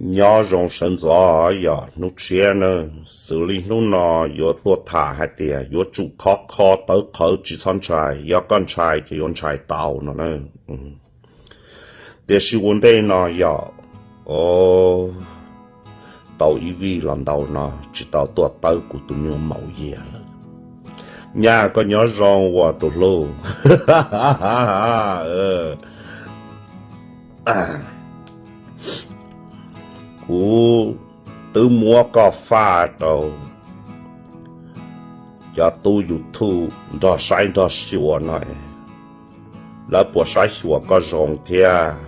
Nyob zoo sawv ntxov yog hnub tshiab na, xws li hnub no yuav tuaj tham hais tias yuav tsum khov kho tawv qhawv tsis txhob ntshai, yog koj ntshai ces yuav ntshai tau no na. Tiam sis ua ntej no yog tau ib vij los ntau no tsis tau tuaj tawb kuv tus nyuag maum yias lawm. Nyaj koj nyob zoo uas tus hlub. Kuv twb muab koj faj rau cov tub YouTube nrog saib nrog xyuas no, lawv puas saib xyuas koj zoo thiab?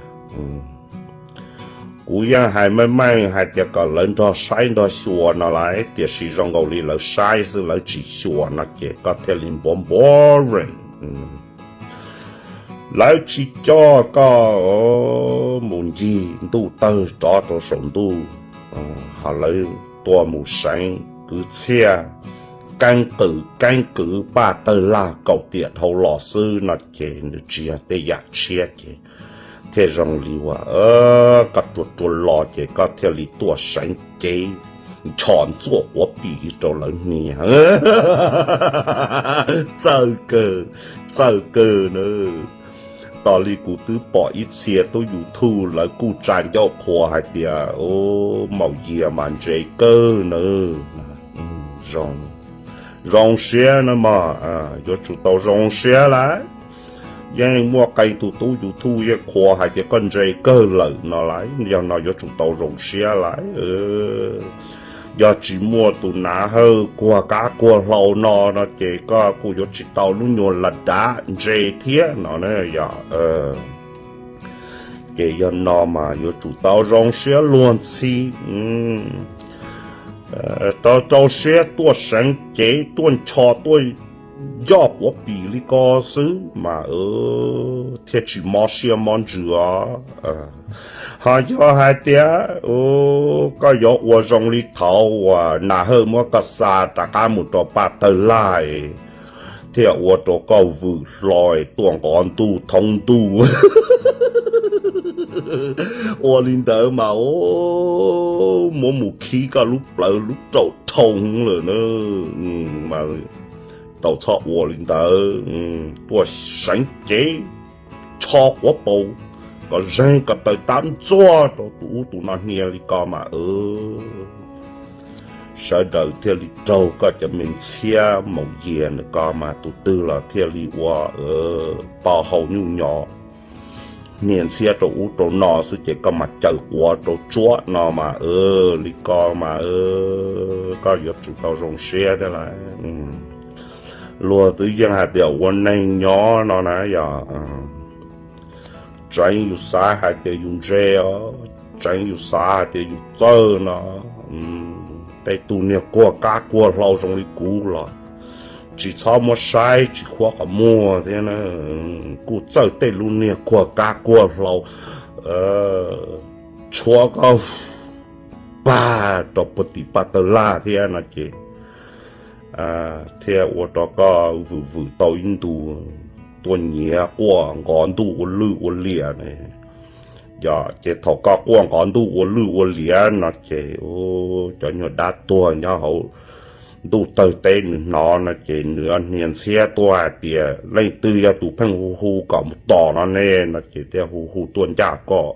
Kuv yeej hais meej meej hais tias kom lawv nrog saib nrog xyuas no lawm, tiam sis zoo nkaus li lawv saib xwb lawv tsis xyuas no ces koj thiaj li npov boring. Lawv tsis coj koj mus ncig ntuj tawg rov rau saum ntuj, ho lawv tuaj mus seev kwv txhiaj keeb kwm keeb kwm paj tawg laj kaum tiam dhau los xwb no ces nws tsis yog tej yam tshiab ces thiaj zoo li uas koj rua rua los ces koj thiaj li tuaj seev cev ncho ntxuaj quav pim rau lawv hnia. Txawj kawg, txawj kawg na. Tos li kuv twb pom ib txhia tub YouTube lawv kuj tsa ncauj qhuas hais tias maum yias mas ntse kawg na. Zoo siab na mog, yuav tsum tau zoo siab lawm. Yeej muaj qee tus tub YouTube yeej qhuas hais tias koj ntse kawg lawm no lawm, yog no yuav tsum tau zoo siab lawm. Yog tsis muaj tus Nav Hawj kuag kab kuag hlau no no ces koj kuj yuav tsis tau lub nyuag la dav ntse thiab no na yog. Ces yog no mas yuav tsum tau zoo siab luag ntxhi, rau rau siab tuaj seev cev tuaj ncho tuaj ncoj quav pim li ko xwb mas thiaj tsis mob siab mob ntsws os. Ho yog hais tias koj yuav ua zoo li thaud uas Nas Hawj muab koj xa rov qab mus rau paj tawg laj, thiaj ua rau koj vwm hlo tuaj nqov ntuj thoob ntuj. Ua li ntawd mas muab mus khib koj lub plawv lub raum dhau lawm na. Tau txhob ua li ntawd, tuaj seev cev tsho quav paus kom zeeg kom taws tab ntxuaj rau tus ub tus no hnia li ko mas sawv daws thiaj li raug koj cov me ntxhiab maum yias ntawm ko mas tus twg los thiaj li ua pau hau nyuj nyo hnia ntxhiab rau ub rau no xwb ces koj mas caws quav rau tsuab no mas li ko mas koj yuav tsum tau zoo siab thiab lauj. Luag twb yeej hais tias ua neeg nyob no na yog tseev yus xav hais tias yus ntse os, tseev yus xav hais tias yus txawj no. Tej tug niag kuag kab kuag hlau zoo li kuv los tsis txhob muab saib tsis khuab qhov muag thiab na. Kuj txawj tej lub niag kuag kab kuag hlau tshuab koj pag rau puag tim paj tawg laj thiab no ces thiaj ua rau koj vwm vwm tau ib ntus tuaj nyiav quaj nqov ntuj ua lwj ua liam ne. Yog ces thaum koj quaj nqov ntuj ua lwj ua liam no ces cov nyuag dab tuag nyob hauv ntuj tawg teb nws hnov no ces nws hnia ntxhiab tuaj hais tias leej twg yog tus pheej hu hu kom mus tos no ne no ces thiaj hu hu tuaj ncaj koj.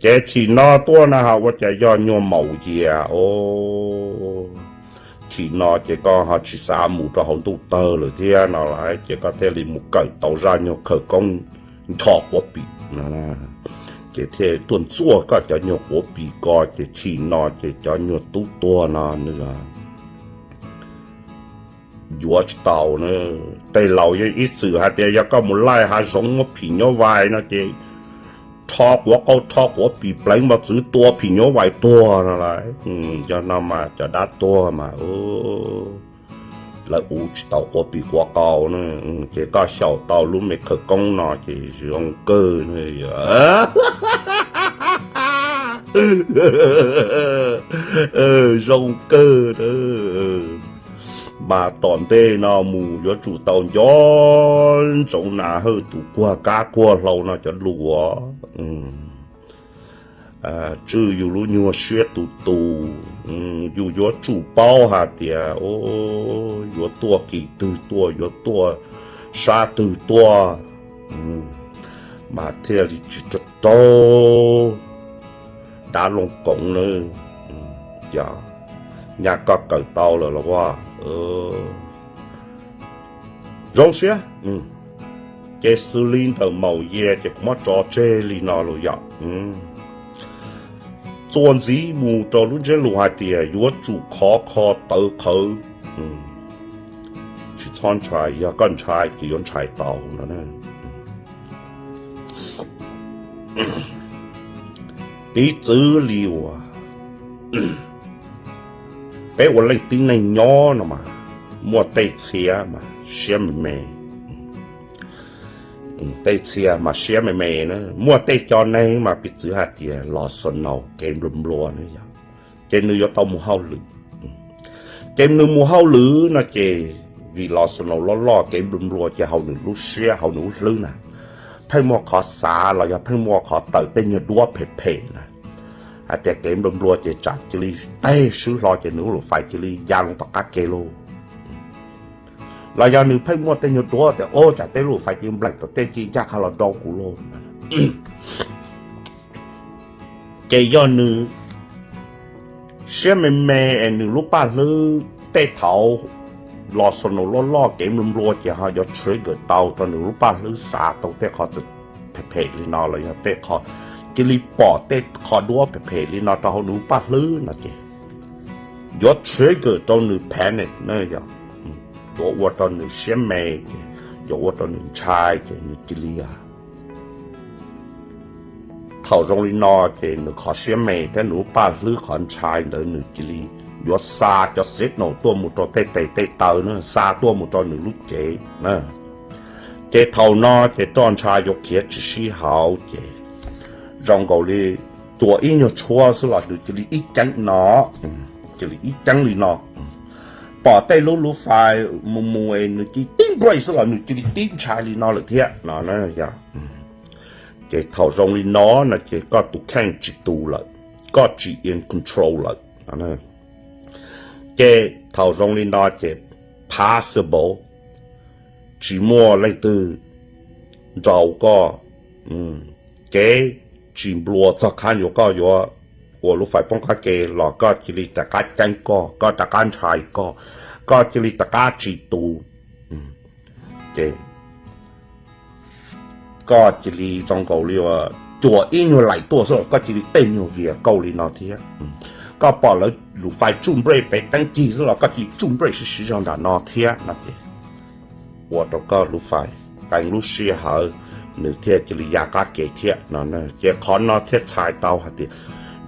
Ces chim no tuaj na has ua cas yog nyuag maum yias os. Chim no ces koj ho tsis xav mus rau hauv ntuj tawg lawm thiab no lawm ces koj thiaj li mus kawm tau zaj nyuag khawv koob nrho quav pim no. Ces thiaj tuaj ntxuaj koj cov nyuag quav pim ko ces chim no ces cov nyuag tub tuag no nws yuav tsis tau na. Tej laus yeej ib txwm hais tias yog koj mus laij hav zoov muab phim nyuj vais no ces rho quav qau rho quav pim pleev mos txwv tua phim nyuj vais tuag no lawm. Yog no mas cov dab tuag mas lawv ua tsis tau quav pim quav qau na. Ces koj xyaum tau lub me khawv koob no ces zoo kawg. Zoo kawg. Mas tom ntej no mus yuav tsum tau nco ntsoov Nas Hawj tus kuag kab kuag hlau no cov lus. tswj yus lub nyuag siab tus tus, yus yuav tsum paub hais tias yuav tuaj kis twg tuaj, yuav tuaj sab twg tuaj, mas thiaj li tsis raug raug dab loo koov na. Yog nyaj koj kawm tau lawm los ua zoo siab. Ces xws li ntawm maum ye ces kuv muab tso tseg li no los yom. Txuas ntxiv mus rau lub ntsiab lus hais tias yuav tsum khov kho tawv qhawv, tsis txhob ntshai, yog koj ntshai ces yuav ntshai tau no. Piv txwv li uas peb ua leej tib neeg nyob no mas muaj tej txhia mas siab me me, tej txhia mas siab me me na, muaj tej cov neeg mas piv txwv hais tias los xo naus kev nplua nplua na yog, ces nws yuav tau mus hauj lwm. Ces nws mus hauj lwm no ces vim los xo naus loj loj kev nplua nplua ces hauv nws lub siab hauv nws lub hlwb na, pheej muaj qhov xav los yog pheej muaj qhov tawm tej nyuag duab phem phem na, hais tias kev nplua nplua ces tsam cia li teg swb hlo ces nws lub fais cia li ya loo tom qab ke lauj. Los yog nws pheej muaj tej nyuag duab tias o tsam tej lub fais cia li npleem tom tej ci ncaj qha los nrau kuv lauj. Ces yog nws siab me me es nws lub paj hlwb tej thaum los xo naus loj loj kev nplua nplua ces ho yuav trigger tau rau nws lub paj hlwb xav tau tej qho phem phem li no los yog tej qho cia li pom tej qho duab phem phem li no rau hauv nws lub paj hlwb no ces yuav trigger rau nws panic na yog, yuav ua rau nws siab me, yuav ua rau nws ntshai ces nws cia li thaum zoo li no ces nws qhov siab me thiab nws lub paj hlwb qhov ntshai ntawd nws cia li yuav xa cov signal tuaj mus rau tej tes tej taw na, xa tuaj mus rau nws lub cev na. Ces thaum no ces roj ntsha yuav khiav tsis sib haum ces zoo nkaus li cuam ib nyuag tshuab xwb los nws cia li ib ceeb no, cia li ib ceeb li no. Pom tej lub lub fais mus mus es nws cia li tib nplej xwb los nws cia li tib ntshai li no lawm thiab no. Ces thaum zoo li no no ces koj tus kheej tsis tu lawm, koj tsis in control lawm. Ces thaum zoo li no ces possible tsis muaj leej twg nrau koj, kev tsis nplua txog qhov yuav koj yuav ua lub fais poob qab ke los koj cia li rov qab ceeb koj, koj rov qab ntshai koj, koj cia li rov qab tsis tu. Ces koj cia li zoo nkaus li cuam ib nyuag laim tuaj xwb los koj cia li tej nyuag vias kauj li no thiab. Koj pom lawv lub fais tsuj nplej pem teeb cig xwb los koj cia li tsuj nplej siv siv zog nram no thiab no ces ua rau koj lub fais qee lub sij hawm nws thiaj cia li ya qab ke thiab no. Ces qhov no thiaj txhais tau hais tias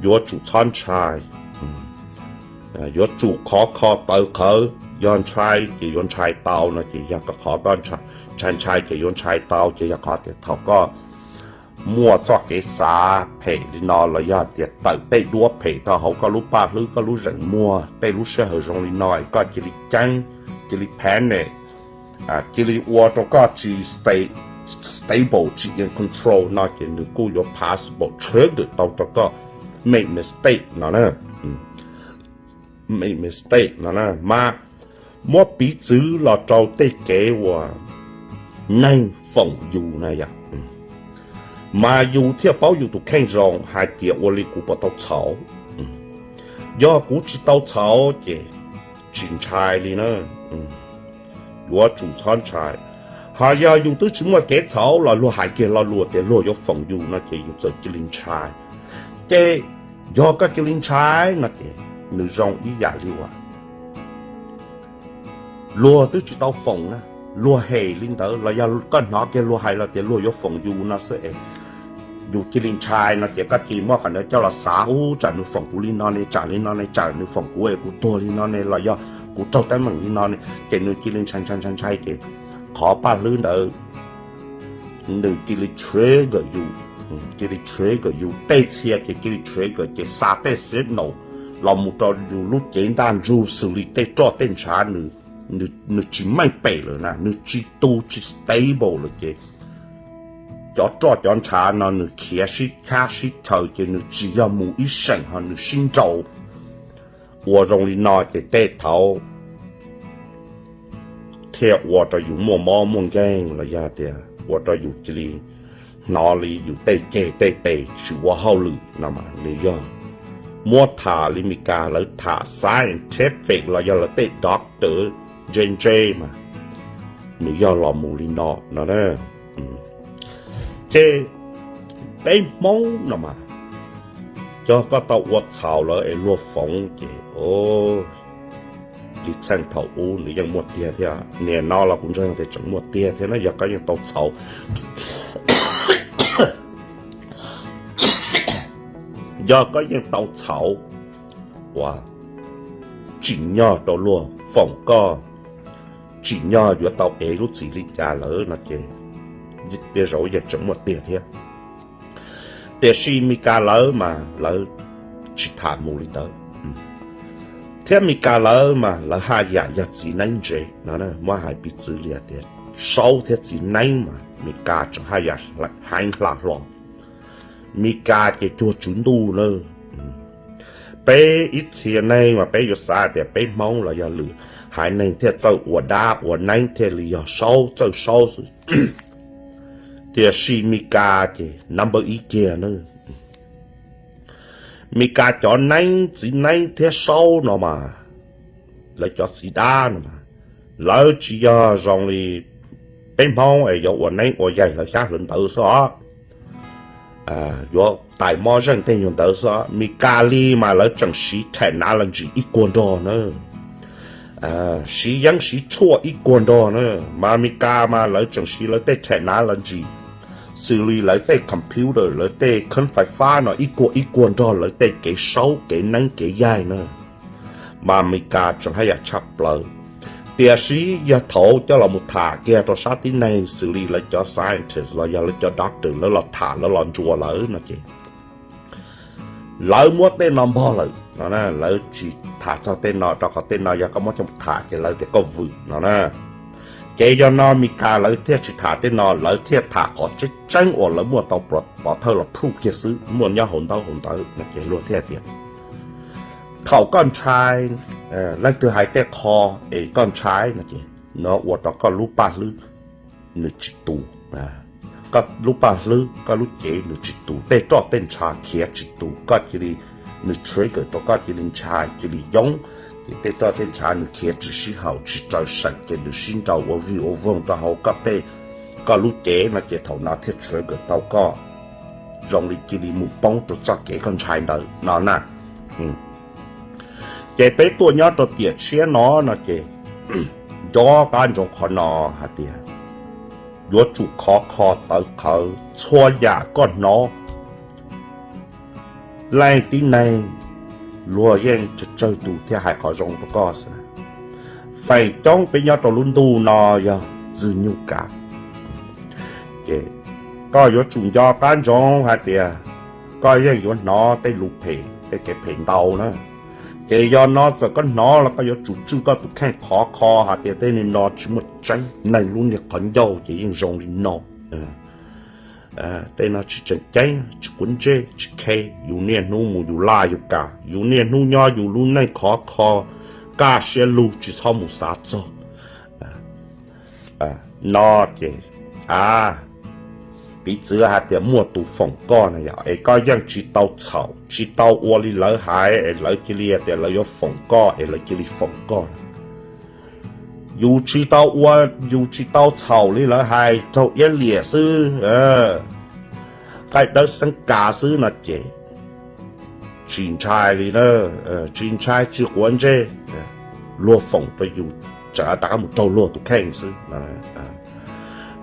yuav tsum txhob ntshai, yuav tsum khov kho tawv qhawv. Yog ntshai ces yuav ntshai tau no ces yog koj qhov koj ntshai ntshai ces yuav ntshai tau ces yog qhov tias thaum koj muaj txoj kev xav phem li no los yog tias tawm tej duab phem rau hauv koj lub paj hlwb koj lub zeem muag tej lub sij hawm zoo li no koj cia li ceeb, cia li panic, cia li ua rau koj tsis stable tsis in control no ces nws kuj yuav possible trigger tau rau koj make mistake no na. Make mistake no na mas muab piv txwv los rau tej kev uas neeg foom yus na yom, mas yus thiaj paub yus tus kheej zoo hais tias ua li kuv puas tau txhaum. Yog kuv tsis tau txhaum ces tsis ntshai li na, yuav tsum txhob ntshai. Ho yog yus twb tsis muaj kev txhaum los luag hais kiag lo lus tias luag yuav foom yus no ces yus txawm cia li ntshai. Ces yog koj cia li ntshai no ces nws zoo ib yam li uas luag twb tsis tau foom na, luag hem li ntawd los yog koj hnov kiag luag hais los tias luag yuav foom yus no xwb es yus cia li ntshai no ces koj cia li muab qhov ntawd coj los xav, ub, tsam nws foom kuv li no ne, tsam li no ne, tsam nws foom kuv es kuv tuag li no ne los yog kuv raug teeb meem li no ne, ces nws cia li ntshai ntshai ntshai ntshai ces qhov paj hlwb ntawd nws cia li trigger yus, cia li trigger yus tej txhia ces cia li trigger ces xa tej signal los mus rau yus lub cev ntaj ntsug xws li tej roj tej ntshav nws tsis meej pem lawm na, nws tsis tu tsis stable lawm ces cov roj cov ntshav no nws khiav sib tshab sib chaws ces nws tsis yog mus ib seem ho nws sib nraus ua zoo li no ces tej thaum thiaj ua rau yus muaj mob muaj nkeeg los yog tias ua rau yus cia li hnov li yus tej ceg tej tes tsis ua hauj lwm no mas nws yog muab tham li Mes Kas lawv tham scientific los yog lawv tej doctor J&J mas nws yog los mus li no no. Ces peb Hmoob no mas yog koj tau ua txhaum lawm es luag foov ces li txheej thaum ub nws yeej muaj tiag thiab, niaj no los kuv ntseeg tias tseem muaj tiag thiab na. Yog koj yeej tau txhaum, yog koj yeej tau txhaum uas tsim nyog rau luag foom koj, tsim nyog yuav tau ev lub txim li cas lawm no ces tej zaum yeej tseem muaj tiag thiab. Tiam sis Mes Kas lawv mas lawv tsis tham mus li ntawd, thiab Mes Kas lawv mas lawv haj yam yog txiv neeb ntse no, muab hais piv txwv li hais tias saub thiab txiv neeb mas Mes Kas tseem haj yam heev hla hlo. Mes Kas ces cuag tswv ntuj na. Peb ib txhia neeg mas peb yuav xav tias peb Hmoob los yog lwm haiv neeg thiaj txawj ua dab ua neeb thiaj li yog saub txawj saub xwb. Tiam sis Mes Kas ces number ib kiag na. Mes Kas cov neeb txiv neeb thiab saub no mas, lawv cov txiv dab no mas, lawv tsis yog zoo li peb Hmoob es yuav ua neeb ua yaig hlawv xyab hlawv ntawv xwb os, yuav tais mob zeej tej nyuag ntawd xwb os. Mes Kas li mas lawv tseem siv technology ib kuag nrog na, siv yeeb siv tshuaj ib kuag nrog na. Mas Mes Kas mas lawv tseem siv lawv tej technology xws li lawv tej computer lawv tej kheeb fais fab no ib kuag ib kuag nrog lawv tej kev saub kev neeb kev yaig na. Mas Mes Kas tseem haj yam tshaj plaws. Tiam sis yog thaum coj los mus tham kiag rau sab tib neeg xws li lawv cov scientist los yog lawv cov doctor lawv los tham lawv los ntsuas lawv no ces lawv muab tej no npog lawm no, lawv tsis tham txog tej no rau qhov tej no yog koj muab coj mus tham ces lawv tias koj vwm no na. Ces yog no Mes Kas lawv thiaj tsis tham tej no, lawv thiaj tham qhov tseeb tseeb uas lawv muaj tau pov thawj los proof kiag xwb, muaj nyob hauv ntaub hauv ntawv no ces luag thiaj tias thaum koj ntshai, leej twg hais tej qho es koj ntshai no ces no ua rau koj lub paj hlwb nws tsis tus, koj lub paj hlwb koj lub cev nws tsis tus, tej roj tej ntshav khiav tsis tus, koj cia li, nws trigger rau koj cia li ntshai cia li yoob, ces tej roj tej ntshav nws khiav tsis sib haum tsis raws seem ces nws sib nraus ua vij ua voog rau hauv koj tej, koj lub cev no ces thaum no thiaj trigger tau koj zoo li cia li mus poob rau txoj kev koj ntshai ntawd no na. Ces peb tuaj nyob rau tiam tshiab no no ces nco qab ntsoov qhov no hais tias yuav tsum khov kho tawv qhawv txhua yam koj hnov. Leej tib neeg luag yeej tsawg tsawg tus thiaj hais qhov zoo rau koj xwb. Feem coob peb nyob rau lub ntuj no yog ntxwg nyug kav. Ces koj yuav tsum nco qab ntsoov hais tias koj yeej yuav hnov tej lus phem tej kev phem ntau na. Ces yog no txawm koj hnov los koj yuav tsum tswj koj tus kheej khov kho hais tias tej no tsis muaj tseeb, neeg lub niag qhov ncauj ces yeej zoo li no. Tej no tsis tseem ceeb, tsis quav ntsej, tsis khe, yus niaj hnub mus yus laj yus kam, yus niaj hnub nyob yus lub neej khov kho, kaj siab lug tsis txhob mus xav txog no ces a, piv txwv hais tias muaj tus foom koj na yom, es koj yeej tsis tau txhaum tsis tau ua li lawv hais es lawv cia li tias lawv yuav foom koj es lawv cia li foom koj. Yus tsis tau ua, yus tsis tau txhaum li lawv hais, raug iab liam xwb, qaij dawb xeeb kav xwb no ces tsis ntshai li na, tsis ntshai tsis quav ntsej. Luag foom rau yus tseem rov qab mus raug luag tus kheej xwb.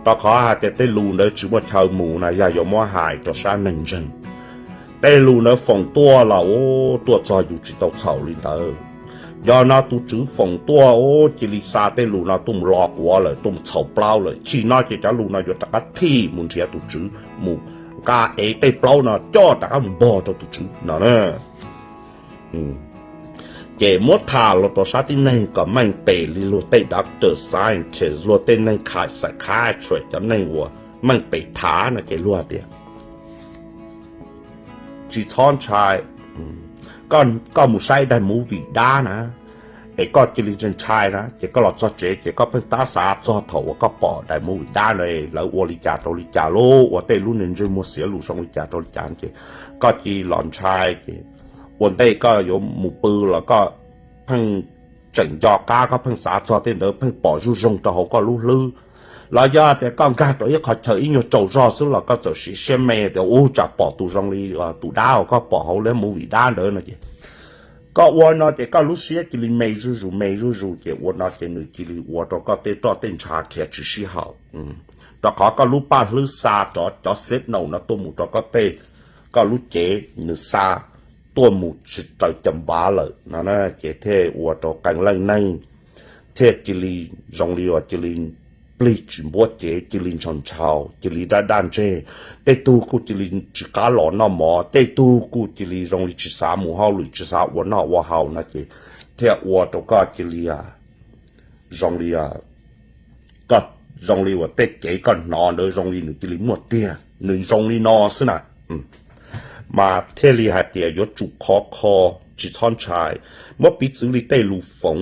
Rau qhov hais tias tej lus ntawd tsis muaj chaw mus na, yog yuav muab hais rau sab neeg ntseeg. Tej lus ntawd foom tuaj los tuaj txog yus tsis tau txhaum li ntawd. Yog no tus tswv foom tuaj cia li xa tej lus no tuaj mus lo quav lawm, tuaj mus txhaum plaub lawm, chim no ces cov lus no yuav rov qab thim mus nrhiav tus tswv mus nqa ev tej plaub no coj rov qab mus npog rau tus tswv no na. Ces muab tham los rau sab tib neeg kom meej pem li luag tej doctor, scientist, luag tej neeg khais psychiatrist, cov neeg uas meej pem thav no ces luag tias tsis txhob ntshai, koj mus saib daim movie dab na, es koj cia li ntshai na, ces koj los txog tsev ces koj pheej tab xav txog thaum uas koj pom daim movie dab na, lawv ua li cas rau li cas, lub ua tej lub niag ntsej muag xiav lus zoo li cas rau li cas ces koj cia li los ntshai ces ua ntej koj yuav mus pw los koj pheej tseem nco qab, koj pheej xav txog tej ntawd, pheej pom zuj zus rau hauv koj lub hlwb. Los yog tias koj nkag rau ib qhov chaw ib nyuag tsaus zog xwb los koj txawm siv siab me tias ub tsam pom tus zoo li tus dab uas koj pom hauv lub movie dab ntawd no ces koj ua no ces koj lub siab cia li me zuj zus me zuj zus ces ua no ces nws cia li ua rau koj tej roj tej ntsha khiav tsis sib haum. Rau qhov koj lub paj hlwb xa rov cov signal no tuaj mus rau koj tej, koj lub cev nws xa tuaj mus tsis raws cov npav lawm no ces thiaj ua rau qee leej neeg thiaj cia li zoo li uas cia li plig tsis npuab cev, cia li ntshaus ntshaus, cia li daj daj ntseg. Tej tug kuj cia li tsis qab los noj mov, tej tug kuj cia li zoo li tsis xav mus hauj lwm, tsis xav ua noj ua haus no ces thiaj ua rau koj cia li zoo li zoo li uas tej kev koj hnov ntawd zoo li nws cia li muaj tiag, nws zoo li no xwb na. Mas thiaj li hais tias yuav tsum khov kho, tsis txhob ntshai. Muab piv txwv li tej lus foov,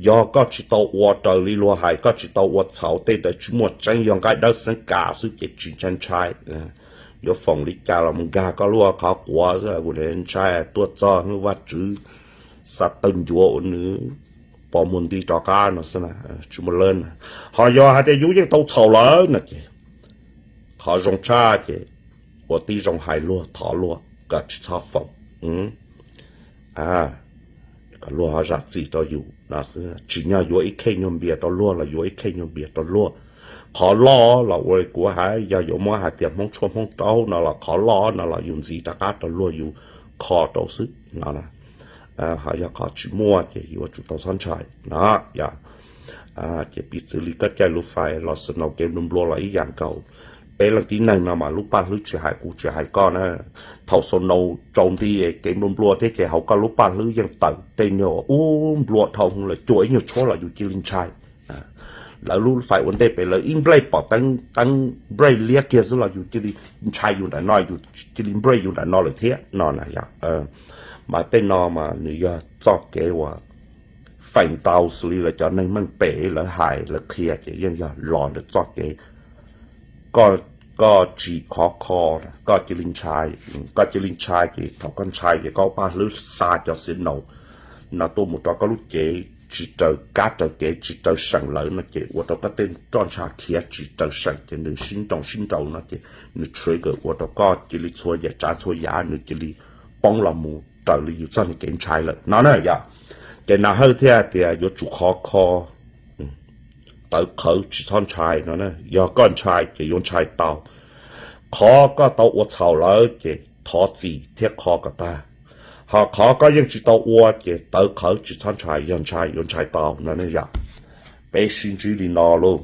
yog koj tsis tau ua raws li luag hais, koj tsis tau ua txhaum, tej ntawd tsis muaj tseeb, yog nqaij dawb xeeb kas xwb ces tsis ntshai ntshai. Yuav foom li cas los mus nkag koj lub qhov quav xwb, kuv ntshai tuaj txog Vajtswv xa tawg ncuav ua nws pov muag nti rov qab no xwb na, tsis muaj lawm na. Ho yog hais tias yus yeej tau txhaum lawm no ces qhov zoo tshaj ces ua tib zoo hais luag thov luag kom tsis txhob foom, kom luag ho zam txim rau yus no xwb. Tsim nyog yuav ib khej nyuag npias rau luag los yuav ib khej nyuag npias rau luag. Qhov loj los ua kuv hais, yog yuav muab hais tias Hmoob tshuaj Hmoob raub no los qhov loj no los yus ntxiv rov qab rau luag yus kho rau xwb no. Ho yog qhov tsis muaj ces yuav tsum tau txhob ntshai no. Ces piv txwv li koj caij lub fais los snow kev nplua nplua los ib yam nkaus. Peb leej tib neeg no mas lub paj hlwb tsis hais kuv tsis hais koj na, thaum snow tsaus nti kev nplua nplua thiab ces hauv koj lub paj hlwb yeej tawm tej nyuag ub nplua dhau lawm, cuam ib nyuag tshuab los yus cia li ntshai. Lawv lub fais ua ntej pem lawv ib nplej pom teeb, teeb nplej liab kiag xwb los yus cia li ntshai yus nram no, yus cia li nplej yus nram no lawm thiab no na yom. Mas tej no mas nws yog txoj kev uas feem ntau xws li lawv cov neeg meej pem lawv hais lawv qhia ces yeej yog los ntawm txoj kev koj tsis khov kho, koj cia li ntshai, koj cia li ntshai ces thaum koj ntshai ces koj paj hlwb xa cov signal no tuaj mus rau koj lub cev tsis raws kab raws kev tsis raws seem lawm no ces ua rau koj tej roj ntsha khiav tsis raws seem ces nws sib nroo sib nroo no ces nws trigger ua rau koj cia li txhua yam tsav txhua yam nws cia li poob los mus raws li yus txoj niag kev ntshai lawm no na yom. Ces Nas Hawj thiaj tias yuav tsum khov kho, tawv qhawv tsis txhob ntshai no. Yog koj ntshai ces yuav ntshai tau. Qhov koj tau ua txhaum lawm ces thov txim thiab kho kom tag. Ho qhov koj yeej tsis tau ua ces tawv qhawv tsis txhob ntshai, yog ntshai yuav ntshai tau no yom. Peb sib ntsib li no lauj.